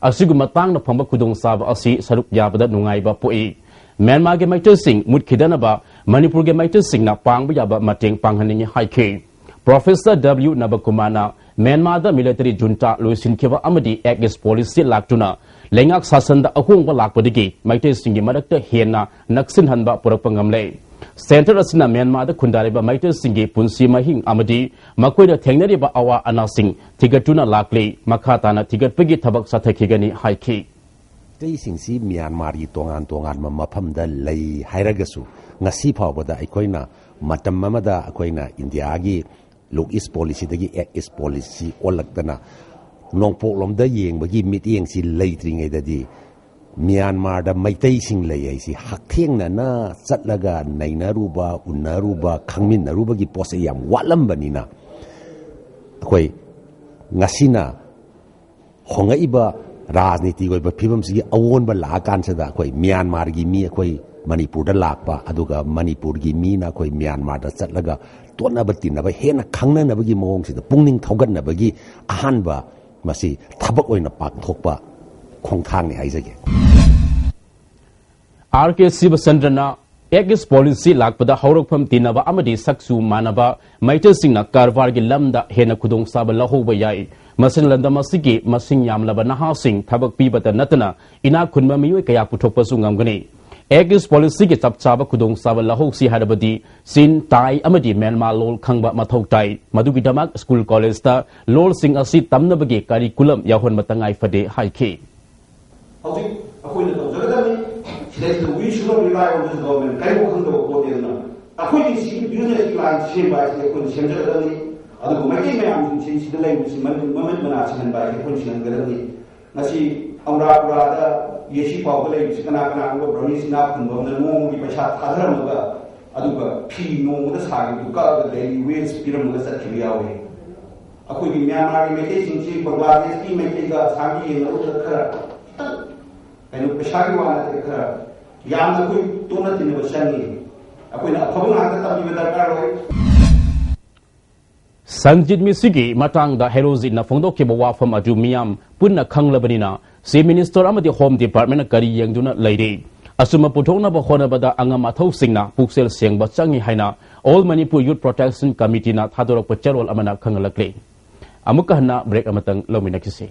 ꯑꯁꯤꯒꯨꯝꯕ ꯇꯥꯡꯅ ꯐꯪꯕ ꯈꯨꯗꯣꯡꯆꯥꯕ ꯑꯁꯤ ꯁꯔꯨꯛ ꯌꯥꯕꯗ ꯅꯨꯡꯉꯥꯏꯕ ꯄꯣꯛꯏ꯫ ꯃ꯭ꯌꯥꯟꯃꯥꯔꯒꯤ ꯃꯩꯇꯩꯁꯤꯡ ꯃꯨꯠꯈꯤꯗꯅꯕ ꯃꯅꯤꯄꯨꯔꯒꯤ ꯃꯩꯇꯩꯁꯤꯡꯅ ꯄꯥꯡꯕ ꯌꯥꯕ ꯃꯇꯦꯡ ꯄꯥꯡꯍꯟꯅꯤꯡꯏ ꯍꯥꯏꯈꯤ꯫ ꯄ꯭ꯔꯣꯐꯦꯁꯔ ꯗꯕ꯭ꯂꯤꯌꯨ ꯅꯕꯀꯨꯃꯥꯔꯅ ꯃ꯭ꯌꯥꯟꯃꯥꯔꯗ ꯃꯤꯂꯤꯇꯔꯤ ꯖꯨꯟꯇꯥ ꯂꯣꯏꯁꯤꯟꯈꯤꯕ ꯑꯃꯗꯤ ꯑꯦꯛ ꯏꯁ ꯄꯣꯂꯤꯁꯤ ꯂꯥꯛꯇꯨꯅ ꯂꯩꯉꯥꯛ ꯁꯥꯁꯟꯗ ꯑꯍꯣꯡꯕ ꯂꯥꯛꯄꯗꯒꯤ ꯃꯩꯇꯩꯁꯤꯡꯒꯤ ꯃꯔꯛꯇ ꯍꯦꯟꯅ ꯅꯛꯁꯤꯟꯍꯟꯕ ꯄꯨꯔꯛꯄ ꯉꯝꯂꯦ꯫ ꯁꯦꯟꯇꯔ ꯑꯁꯤꯅ ꯃ꯭ꯌꯥꯟꯃꯥꯔꯗ ꯈꯨꯟꯗꯥꯔꯤꯕ ꯃꯩꯇꯩꯁꯤꯡꯒꯤ ꯄꯨꯟꯁꯤ ꯃꯍꯤꯡ ꯑꯃꯗꯤ ꯃꯈꯣꯏꯅ ꯊꯦꯡꯅꯔꯤꯕ ꯑꯋꯥ ꯑꯅꯥꯁꯤꯡ ꯊꯤꯒꯠꯇꯨꯅ ꯂꯥꯛꯂꯤ꯫ ꯃꯈꯥ ꯇꯥꯅ ꯊꯤꯒꯠꯄꯒꯤ ꯊꯕꯛ ꯆꯠꯊꯈꯤꯒꯅꯤ ꯍꯥꯏꯈꯤ꯫ ꯃꯩꯇꯩꯁꯤꯡꯁꯤ ꯃ꯭ꯌꯥꯟꯃꯥꯔꯒꯤ ꯇꯣꯉꯥꯟ ꯇꯣꯉꯥꯟꯕ ꯃꯐꯝꯗ ꯂꯩ ꯍꯥꯏꯔꯒꯁꯨ, ꯉꯁꯤ ꯐꯥꯎꯕꯗ ꯑꯩꯈꯣꯏꯅ ꯃꯇꯝ ꯑꯃꯗ ꯑꯩꯈꯣꯏꯅ ꯏꯟꯗꯤꯌꯥꯒꯤ ꯂꯨꯛ ꯏꯁ ꯄꯣꯂꯤꯁꯤꯗꯒꯤ ꯑꯦꯛ ꯏꯁ ꯄꯣꯂꯤꯁꯤ ꯑꯣꯜꯂꯛꯇꯅ ꯅꯣꯡꯄꯣꯛꯂꯣꯝꯗ ꯌꯦꯡꯕꯒꯤ ꯃꯤꯠꯌꯦꯡꯁꯤ ꯂꯩꯇ꯭ꯔꯤꯉꯩꯗꯗꯤ ꯃ꯭ꯌꯥꯟꯃꯥꯔꯗ ꯃꯩꯇꯩꯁꯤꯡ ꯂꯩ ꯍꯥꯏꯁꯤ ꯍꯛꯊꯦꯡꯅꯅ ꯆꯠꯂꯒ ꯅꯩꯅꯔꯨꯕ, ꯎꯅꯔꯨꯕ, ꯈꯪꯃꯤꯟꯅꯔꯨꯕꯒꯤ ꯄꯣꯠꯁꯦ ꯌꯥꯝ ꯋꯥꯠꯂꯝꯕꯅꯤꯅ, ꯑꯩꯈꯣꯏ ꯉꯁꯤꯅ ꯍꯣꯡꯉꯛꯏꯕ ꯔꯥꯖꯅꯤꯇꯤꯒꯤ ꯑꯣꯏꯕ ꯐꯤꯕꯝꯁꯤꯒꯤ ꯑꯑꯣꯟꯕ ꯂꯥꯛꯑꯀꯥꯟꯁꯤꯗ ꯑꯩꯈꯣꯏ ꯃ꯭ꯌꯥꯟꯃꯥꯔꯒꯤ ꯃꯤ, ꯑꯩꯈꯣꯏ ꯃꯅꯤꯄꯨꯔꯗ ꯂꯥꯛꯄ, ꯑꯗꯨꯒ ꯃꯅꯤꯄꯨꯔꯒꯤ ꯃꯤꯅ ꯑꯩꯈꯣꯏ ꯃ꯭ꯌꯥꯟꯃꯥꯔꯗ ꯆꯠꯂꯒ ꯇꯣꯠꯅꯕ ꯇꯤꯟꯅꯕ ꯍꯦꯟꯅ ꯈꯪꯅꯅꯕꯒꯤ ꯃꯑꯣꯡꯁꯤꯗ ꯄꯨꯛꯅꯤꯡ ꯊꯧꯒꯠꯅꯕꯒꯤ ꯑꯍꯥꯟꯕ ꯃꯁꯤ ꯊꯕꯛ ꯑꯣꯏꯅ ꯄꯥꯡꯊꯣꯛꯄ ꯈꯣꯡꯊꯥꯡꯅꯤ ꯍꯥꯏꯖꯒꯦ꯫ ꯑꯥꯔ ꯀꯦ ꯁꯤꯕꯆꯟꯗ꯭ꯔꯅ ꯑꯦꯛ ꯏꯁ ꯄꯣꯂꯤꯁꯤ ꯂꯥꯛꯄꯗ ꯍꯧꯔꯛꯐꯝ ꯇꯤꯟꯅꯕ ꯑꯃꯗꯤ ꯁꯛꯁꯨ ꯃꯥꯟꯅꯕ ꯃꯩꯇꯩꯁꯤꯡꯅ ꯀꯔꯕꯥꯔꯒꯤ ꯂꯝꯗ ꯍꯦꯟꯅ ꯈꯨꯗꯣꯡꯆꯥꯕ ꯂꯧꯍꯧꯕ ꯌꯥꯏ꯫ ꯃꯁꯤꯅ ꯂꯝꯗꯝ ꯑꯁꯤꯒꯤ ꯃꯁꯤꯡ ꯌꯥꯝꯂꯕ ꯅꯍꯥꯁꯤꯡ ꯊꯕꯛ ꯄꯤꯕꯇ ꯅꯠꯇꯅ ꯏꯅꯥꯛ ꯈꯨꯟꯕ ꯃꯤꯑꯣꯏ ꯀꯌꯥ ꯄꯨꯊꯣꯛꯄꯁꯨ ꯉꯝꯒꯅꯤ꯫ ꯑꯦꯛ ꯏꯁ ꯄꯣꯂꯤꯁꯤꯒꯤ ꯆꯞ ꯆꯥꯕ ꯈꯨꯗꯣꯡꯆꯥꯕ ꯂꯧꯍꯧꯁꯤ ꯍꯥꯏꯔꯕꯗꯤ ꯆꯤꯟ, ꯇꯥꯏ ꯑꯃꯗꯤ ꯃ꯭ꯌꯥꯟꯃꯥꯔ ꯂꯣꯜ ꯈꯪꯕ ꯃꯊꯧ ꯇꯥꯏ꯫ ꯃꯗꯨꯒꯤꯗꯃꯛ ꯁ꯭ꯀꯨꯜ ꯀꯣꯂꯦꯖꯇ ꯂꯣꯜꯁꯤꯡ ꯑꯁꯤ ꯇꯝꯅꯕꯒꯤ ꯀꯔꯤꯀꯨꯂꯝ ꯌꯥꯎꯍꯟꯕ ꯇꯉꯥꯏ ꯐꯗꯦ ꯍꯥꯏꯈꯤ꯫ ꯍꯧꯖꯤꯛ ꯑꯩꯈꯣꯏꯅ ꯇꯧꯖꯒꯗꯕꯅꯤ꯫ ꯁꯤꯗꯩꯁꯤꯗ we should not rely on this government꯫ ꯀꯔꯤꯒꯨꯝꯕ ꯈꯪꯗꯕ ꯄꯣꯠꯇꯦ꯫ ꯑꯗꯨꯅ ꯑꯩꯈꯣꯏꯒꯤ ꯁꯤꯒꯤ business plan ꯁꯦꯝꯕ ꯍꯥꯏꯁꯤꯗꯤ ꯑꯩꯈꯣꯏꯅ ꯁꯦꯝꯖꯒꯗꯕꯅꯤ꯫ ꯑꯗꯨꯒ ꯃꯩꯇꯩ ꯃꯌꯥꯝꯁꯤꯡꯁꯤ ꯁꯤꯗ ꯂꯩꯕꯁꯤ ꯃꯃꯤꯠ, ꯃꯃꯤꯠ ꯃꯅꯥ ꯁꯤꯡꯍꯟꯕ ꯍꯥꯏꯁꯤ ꯑꯩꯈꯣꯏꯅ ꯁꯤꯡꯍꯟꯒꯗꯕꯅꯤ꯫ ꯉꯁꯤ ꯑꯃꯔꯥꯄꯨꯔꯥꯗ ꯌꯦꯁꯤ ꯄꯥꯎꯗ ꯂꯩꯕꯁꯤ ꯀꯅꯥ ꯀꯅꯥꯒꯨꯝꯕ ꯕ꯭ꯔꯃꯤꯁ ꯏꯅꯥꯛ ꯈꯨꯟꯕ ꯑꯃꯅ ꯅꯣꯡꯃꯒꯤ ꯄꯩꯁꯥ ꯊꯥꯗꯔꯝꯃꯒ ꯑꯗꯨꯒ ꯐꯤ ꯅꯣꯡꯃꯗ ꯁꯥꯈꯤꯕꯗꯨ ꯀꯛꯑꯒ daily wage ꯄꯤꯔꯝꯃꯒ ꯆꯠꯈꯤꯕ ꯌꯥꯎꯏ꯫ ꯑꯩꯈꯣꯏꯒꯤ ꯃ꯭ꯌꯥꯟꯃꯥꯔꯒꯤ ꯃꯩꯇꯩꯁꯤꯡꯁꯤ ꯕꯪꯒ꯭ꯂꯥꯗꯦꯁꯀꯤ ꯃꯩꯇꯩꯒ ꯑꯁꯥꯝꯒꯤ ꯌꯦꯡꯅꯔꯨꯕꯗ ꯈꯔ ꯈꯤꯇꯪ, ꯀꯩꯅꯣ, ꯄꯩꯁꯥꯒꯤ ꯋꯥ ꯅꯠꯇꯦ, ꯈꯔ ꯌꯥꯝꯅ ꯑꯩꯈꯣꯏ ꯇꯣꯠꯅ ꯇꯤꯟꯅꯕ ꯆꯪꯉꯤ꯫ ꯑꯩꯈꯣꯏꯅ ꯑꯐꯕ ꯉꯥꯛꯇ ꯇꯝꯕꯤꯕ ꯗꯔꯀꯥꯔ ꯑꯣꯏ꯫ ꯁꯟꯖꯤꯠ ꯃꯤꯁꯤꯒꯤ ꯃꯇꯥꯡꯗ ꯍꯦꯔꯣꯖꯤꯠꯅ ꯐꯣꯡꯗꯣꯛꯈꯤꯕ ꯋꯥꯐꯝ ꯑꯗꯨ ꯃꯤꯌꯥꯝ ꯄꯨꯟꯅ ꯈꯪꯂꯕꯅꯤꯅ, Chief Minister ꯑꯃꯗꯤ Home Departmentꯅ ꯀꯔꯤ ꯌꯦꯡꯗꯨꯅ ꯂꯩꯔꯤ? ꯑꯆꯨꯝꯕ ꯄꯨꯊꯣꯛꯅꯕ ꯍꯣꯠꯅꯕꯗ ꯑꯉꯝ ꯑꯊꯧꯁꯤꯡꯅ ꯄꯨꯛꯆꯦꯜ ꯁꯦꯡꯕ ꯆꯪꯏ ꯍꯥꯏꯅ All Manipur Youth Protection Committeeꯅ ꯊꯥꯗꯣꯔꯛꯄ ꯆꯦꯔꯣꯜ ꯑꯃꯅ ꯈꯪꯍꯜꯂꯛꯂꯤ꯫ ꯑꯃꯨꯛꯀ ꯍꯟꯅ break ꯑꯃꯇꯪ ꯂꯧꯃꯤꯟꯅꯈꯤꯁꯤ꯫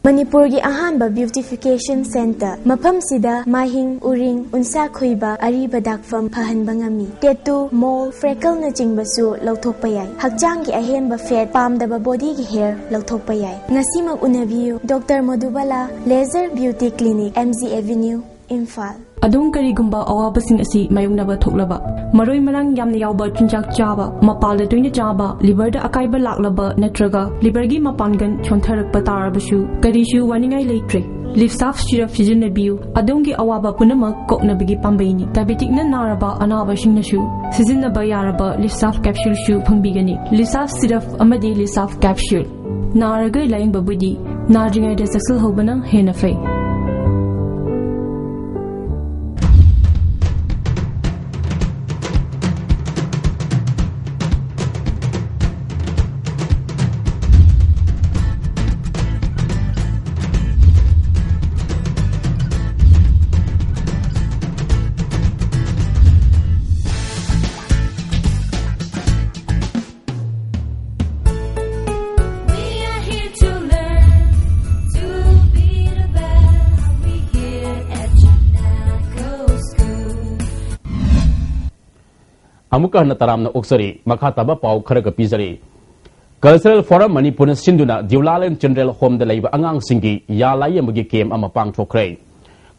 ꯃꯅꯤꯄꯨꯔꯒꯤ ꯑꯍꯥꯟꯕ beautification centre꯫ ꯃꯐꯝꯁꯤꯗ ꯃꯥꯏꯍꯤꯡ, ꯎꯔꯤꯡ, ꯎꯟꯁꯥ ꯈꯨꯏꯕ, ꯑꯔꯤꯕ ꯗꯥꯛꯐꯝ ꯐꯍꯟꯕ ꯉꯝꯃꯤ꯫ Tattoo, mole, freckleꯅꯆꯤꯡꯕꯁꯨ ꯂꯧꯊꯣꯛꯄ ꯌꯥꯏ꯫ ꯍꯛꯆꯥꯡꯒꯤ ꯑꯍꯦꯟꯕ fat, ꯄꯥꯝꯗꯕ bodyꯒꯤ hair ꯂꯧꯊꯣꯛꯄ ꯌꯥꯏ꯫ ꯉꯁꯤꯃꯛ ꯎꯅꯕꯤꯌꯨ꯫ Doctor Madhubala, Laser Beauty Clinic, M G Avenue, Imphal. ꯑꯗꯣꯝ ꯀꯔꯤꯒꯨꯝꯕ ꯑꯋꯥꯕꯁꯤꯡ ꯑꯁꯤ ꯃꯥꯌꯣꯛꯅꯕ ꯊꯣꯛꯂꯕ, ꯃꯔꯣꯏ ꯃꯔꯥꯡ ꯌꯥꯝꯅ ꯌꯥꯎꯕ ꯆꯤꯟꯖꯥꯛ ꯆꯥꯕ, ꯃꯄꯥꯜꯗ ꯇꯣꯏꯅ ꯆꯥꯕ, liverꯗ ꯑꯀꯥꯏꯕ ꯂꯥꯛꯂꯕ ꯅꯠꯇ꯭ꯔꯒ liverꯒꯤ ꯃꯄꯥꯡꯒꯜ ꯁꯣꯟꯊꯔꯛꯄ ꯇꯥꯔꯕꯁꯨ, ꯀꯔꯤꯁꯨ ꯋꯥꯅꯤꯡꯉꯥꯏ ꯂꯩꯇ꯭ꯔꯦ꯫ Lifsaf syrup ꯁꯤꯖꯤꯟꯅꯕꯤꯌꯨ꯫ ꯑꯗꯣꯝꯒꯤ ꯑꯋꯥꯕ ꯄꯨꯝꯅꯃꯛ ꯀꯣꯛꯅꯕꯒꯤ ꯄꯥꯝꯕꯩꯅꯤ꯫ Diabeticꯅ ꯅꯥꯔꯕ ꯑꯅꯥꯕꯁꯤꯡꯅꯁꯨ ꯁꯤꯖꯤꯟꯅꯕ ꯌꯥꯔꯕ Lifsaf capsuleꯁꯨ ꯐꯪꯕꯤꯒꯅꯤ꯫ Lifsaf syrup ꯑꯃꯗꯤ Lifsaf capsule꯫ ꯅꯥꯔꯒ ꯂꯥꯌꯦꯡꯕꯕꯨꯗꯤ ꯅꯥꯗ꯭ꯔꯤꯉꯩꯗ ꯆꯦꯛꯁꯤꯜꯍꯧꯕꯅ ꯍꯦꯟꯅ ꯐꯩ꯫ We are here to learn to be the best. We here at Chinago School. ꯑꯃꯨꯛꯀ ꯍꯟꯅ ꯇꯔꯥꯝꯅ ꯑꯣꯛꯆꯔꯤ꯫ ꯃꯈꯥ ꯇꯥꯕ ꯄꯥꯎ ꯈꯔꯒ ꯄꯤꯖꯔꯤ꯫ Cultural Forum ꯃꯅꯤꯄꯨꯔꯅ ꯁꯤꯟꯗꯨꯅ ꯗꯤꯎꯂꯥꯂꯦꯟ Children's Homeꯗ ꯂꯩꯕ ꯑꯉꯥꯡꯁꯤꯡꯒꯤ ꯌꯥ ꯂꯥꯌꯦꯡꯕꯒꯤ camp ꯑꯃ ꯄꯥꯡꯊꯣꯛꯈ꯭ꯔꯦ꯫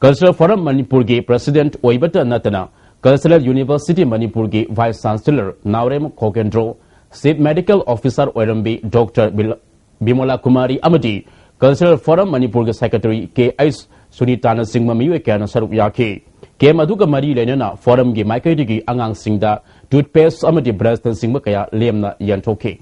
Cultural Forum ꯃꯅꯤꯄꯨꯔꯒꯤ president ꯑꯣꯏꯕꯇ ꯅꯠꯇꯅ Cultural University ꯃꯅꯤꯄꯨꯔꯒꯤ vice chancellor ꯅꯥꯎꯔꯦꯝ ꯈꯣꯒꯦꯟꯗ꯭ꯔꯣ, chief medical officer ꯑꯣꯏꯔꯝꯕꯤ Doctor ꯕꯤꯃꯣꯂꯥ ꯀꯨꯃꯥꯔꯤ ꯑꯃꯗꯤ Cultural Forum ꯃꯅꯤꯄꯨꯔꯒꯤ secretary ꯀꯦ ꯑꯩꯆ ꯁꯨꯅꯤꯇꯥꯅꯆꯤꯡꯕ ꯃꯤꯑꯣꯏ ꯀꯌꯥꯅ ꯁꯔꯨꯛ ꯌꯥꯈꯤ꯫ Camp ꯑꯗꯨꯒ ꯃꯔꯤ ꯂꯩꯅꯅ Forumꯒꯤ ꯃꯥꯏꯀꯩꯗꯒꯤ ꯑꯉꯥꯡꯁꯤꯡꯗ toothpaste ꯑꯃꯗꯤ brushꯅꯆꯤꯡꯕ ꯀꯌꯥ ꯂꯦꯝꯅ ꯌꯦꯟꯊꯣꯛꯈꯤ꯫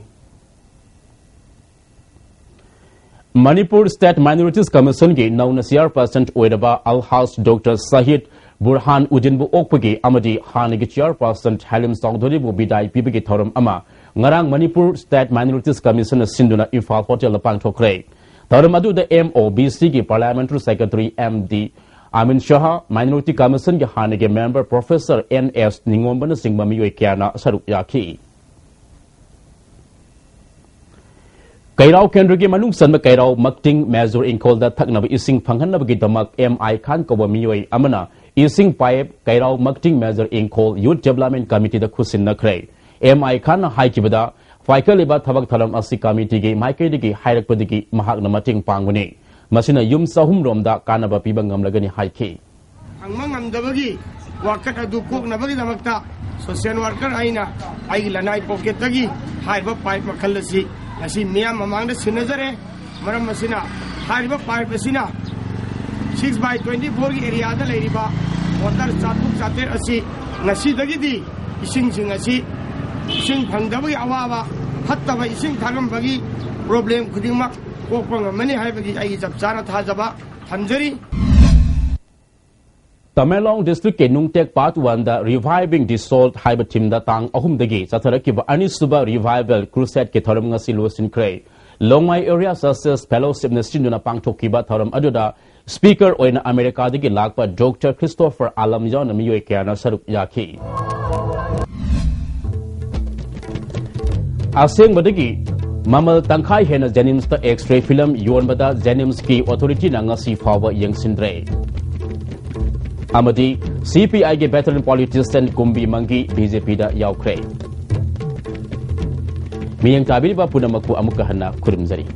ꯃꯅꯤꯄꯨꯔ ꯁ꯭ꯇꯦꯠ ꯃꯥꯏꯅꯣꯔꯤꯇꯤꯁ ꯀꯃꯤꯁꯟꯒꯤ ꯅꯧꯅ ꯆꯤꯌꯥꯔꯄꯔꯁꯟ ꯑꯣꯏꯔꯕ ꯑꯜꯍꯥꯖ ꯗꯣꯛꯇꯔ ꯁꯍꯤꯗ ꯕꯨꯔꯍꯥꯟ ꯎꯗꯤꯟꯕꯨ ꯑꯣꯛꯄꯒꯤ ꯑꯃꯗꯤ ꯍꯥꯟꯅꯒꯤ ꯆꯤꯌꯥꯔꯄꯔꯁꯟ ꯍꯂꯤꯝ ꯆꯧꯙꯨꯔꯤꯕꯨ ꯕꯤꯗꯥꯏ ꯄꯤꯕꯒꯤ ꯊꯧꯔꯝ ꯑꯃ ꯉꯔꯥꯡ ꯃꯅꯤꯄꯨꯔ ꯁ꯭ꯇꯦꯠ ꯃꯥꯏꯅꯣꯔꯤꯇꯤꯁ ꯀꯃꯤꯁꯟꯅ ꯁꯤꯟꯗꯨꯅ ꯏꯝꯐꯥꯜ ꯍꯣꯇꯦꯜꯗ ꯄꯥꯡꯊꯣꯛꯈ꯭ꯔꯦ꯫ ꯊꯧꯔꯝ ꯑꯗꯨꯗ ꯑꯦꯝ ꯑꯣ ꯕꯤ ꯁꯤꯒꯤ ꯄꯥꯔꯂꯤꯌꯥꯃꯦꯟꯇꯔꯤ ꯁꯦꯀ꯭ꯔꯦꯇꯔꯤ ꯑꯦꯝ ꯗꯤ ꯑꯃꯤꯟ ꯁꯍꯥ, ꯃꯥꯏꯅꯣꯔꯤꯇꯤ ꯀꯃꯤꯁꯟꯒꯤ ꯍꯥꯟꯅꯒꯤ ꯃꯦꯝꯕꯔ ꯄ꯭ꯔꯣꯐꯦꯁꯔ ꯑꯦꯟ ꯑꯦꯁ ꯅꯤꯉꯣꯝꯕꯅꯆꯤꯡꯕ ꯃꯤꯑꯣꯏ ꯀꯌꯥꯅ ꯁꯔꯨꯛ ꯌꯥꯈꯤ꯫ ꯀꯩꯔꯥꯎ ꯀꯦꯟꯗ꯭ꯔꯒꯤ ꯃꯅꯨꯡ ꯆꯟꯕ ꯀꯩꯔꯥꯎ ꯃꯛꯇꯤꯡ ꯃꯦꯖꯣꯔ ꯏꯪꯈꯣꯜꯗ ꯊꯛꯅꯕ ꯏꯁꯤꯡ ꯐꯪꯍꯟꯅꯕꯒꯤꯗꯃꯛ ꯑꯦꯝ ꯑꯥꯏ ꯈꯥꯟ ꯀꯧꯕ ꯃꯤꯑꯣꯏ ꯑꯃꯅ ꯏꯁꯤꯡ ꯄꯥꯏꯞ ꯀꯩꯔꯥꯎ ꯃꯛꯇꯤꯡ ꯃꯦꯖꯣꯔ ꯏꯪꯈꯣꯜ ꯌꯨꯠ ꯗꯦꯕꯂꯞꯃꯦꯟ ꯀꯃꯤꯇꯤꯗ ꯈꯨꯠꯁꯤꯟꯅꯈ꯭ꯔꯦ꯫ ꯑꯦꯝ ꯑꯥꯏ ꯈꯥꯟꯅ ꯍꯥꯏꯈꯤꯕꯗ, ꯄꯥꯏꯈꯠꯂꯤꯕ ꯊꯕꯛ ꯊꯧꯔꯝ ꯑꯁꯤ ꯀꯃꯤꯇꯤꯒꯤ ꯃꯥꯏꯀꯩꯗꯒꯤ ꯍꯥꯏꯔꯛꯄꯗꯒꯤ ꯃꯍꯥꯛꯅ ꯃꯇꯦꯡ ꯄꯥꯡꯕꯅꯤ꯫ ꯃꯁꯤꯅ ꯌꯨꯝ ꯆꯍꯨꯝ ꯔꯣꯝꯗ ꯀꯥꯟꯅꯕ ꯄꯤꯕ ꯉꯝꯂꯒꯅꯤ ꯍꯥꯏꯈꯤ꯫ ꯐꯪꯕ ꯉꯝꯗꯕꯒꯤ ꯋꯥꯀꯠ ꯑꯗꯨ ꯀꯣꯛꯅꯕꯒꯤꯗꯃꯛꯇ ꯁꯣꯁꯤꯌꯦꯜ ꯋꯥꯔꯀꯔ ꯑꯩꯅ ꯑꯩꯒꯤ ꯂꯅꯥꯏ ꯄꯣꯀꯦꯠꯇꯒꯤ ꯍꯥꯏꯔꯤꯕ ꯄꯥꯏꯞ ꯃꯈꯜ ꯑꯁꯤ ꯉꯁꯤ ꯃꯤꯌꯥꯝ ꯃꯃꯥꯡꯗ ꯁꯤꯟꯅꯖꯔꯦ꯫ ꯃꯔꯝ ꯑꯁꯤꯅ ꯍꯥꯏꯔꯤꯕ ꯄꯥꯏꯞ ꯑꯁꯤꯅ ꯁꯤꯛꯁ ꯕꯥꯏ ꯇ꯭ꯋꯦꯟꯇꯤ ꯐꯣꯔꯒꯤ ꯑꯦꯔꯤꯌꯥꯗ ꯂꯩꯔꯤꯕ ꯋꯥꯇꯔ ꯆꯥꯇ꯭ꯔꯨꯛ ꯆꯥꯇ꯭ꯔꯦꯠ ꯑꯁꯤ ꯉꯁꯤꯗꯒꯤꯗꯤ ꯏꯁꯤꯡꯁꯤꯡ ꯑꯁꯤ, ꯏꯁꯤꯡ ꯐꯪꯗꯕꯒꯤ ꯑꯋꯥꯕ, ꯐꯠꯇꯕ ꯏꯁꯤꯡ ꯊꯥꯔꯝꯕꯒꯤ ꯄ꯭ꯔꯣꯕ꯭ꯂꯦꯝ ꯈꯨꯗꯤꯡꯃꯛ ꯀꯣꯛꯄ ꯉꯝꯃꯅꯤ ꯍꯥꯏꯕꯒꯤ ꯑꯩꯒꯤ ꯆꯞ ꯆꯥꯅ ꯊꯥꯖꯕ ꯊꯝꯖꯔꯤ꯫ ꯇꯃꯦꯡꯂꯣꯡ ꯗꯤꯁꯇ꯭ꯔꯤꯛꯀꯤ ꯅꯨꯡꯇꯦꯛ ꯄꯥꯔꯠ ꯋꯥꯟꯗ Reviving the Soul ꯍꯥꯏꯕ ꯊꯤꯝꯗ ꯇꯥꯡ ꯑꯍꯨꯝꯗꯒꯤ ꯆꯠꯊꯔꯛꯈꯤꯕ ꯑꯅꯤꯁꯨꯕ ꯔꯤꯚꯥꯏꯚꯦꯜ ꯀ꯭ꯔꯨꯁꯦꯠꯀꯤ ꯊꯧꯔꯝ ꯉꯁꯤ ꯂꯣꯏꯁꯤꯟꯈ꯭ꯔꯦ꯫ ꯂꯣꯡꯃꯥꯏ ꯑꯦꯔꯤꯌꯥ ꯆꯔꯆꯦꯁ ꯐꯦꯂꯣꯁꯤꯞꯅ ꯁꯤꯟꯗꯨꯅ ꯄꯥꯡꯊꯣꯛꯈꯤꯕ ꯊꯧꯔꯝ ꯑꯗꯨꯗ ꯁ꯭ꯄꯤꯀꯔ ꯑꯣꯏꯅ ꯑꯃꯦꯔꯤꯀꯥꯗꯒꯤ ꯂꯥꯛꯄ ꯗꯣꯛꯇꯔ ꯈ꯭ꯔꯤꯁꯇꯣꯐꯔ ꯑꯥꯂꯝ ꯌꯥꯎꯅ ꯃꯤꯑꯣꯏ ꯀꯌꯥꯅ ꯁꯔꯨꯛ ꯌꯥꯈꯤ꯫ ꯑꯁꯦꯡꯕꯗꯒꯤ ꯃꯃꯜ ꯇꯪꯈꯥꯏ ꯍꯦꯟꯅ ꯖꯦꯅꯤꯝꯁꯇ ꯑꯦꯛꯁ-ꯔꯦ ꯐꯤꯂꯝ ꯌꯣꯟꯕꯗ ꯖꯦꯅꯤꯝꯁꯀꯤ ꯑꯣꯊꯣꯔꯤꯇꯤꯅ ꯉꯁꯤ ꯐꯥꯎꯕ ꯌꯦꯡꯁꯤꯟꯗ꯭ꯔꯦ꯫ ꯑꯃꯗꯤ ꯁꯤ ꯄꯤ ꯑꯥꯏꯒꯤ ꯚꯦꯇꯔꯟ ꯄꯣꯂꯤꯇꯤꯁꯤꯌꯟ ꯀꯨꯝꯕꯤ ꯃꯪꯒꯤ ꯕꯤ ꯖꯦ ꯄꯤꯗ ꯌꯥꯎꯈ꯭ꯔꯦ꯫ ꯃꯤꯠꯌꯦꯡ ꯇꯥꯕꯤꯔꯤꯕ ꯄꯨꯝꯅꯃꯛꯄꯨ ꯑꯃꯨꯛꯀ ꯍꯟꯅ ꯈꯨꯔꯨꯝꯖꯔꯤ꯫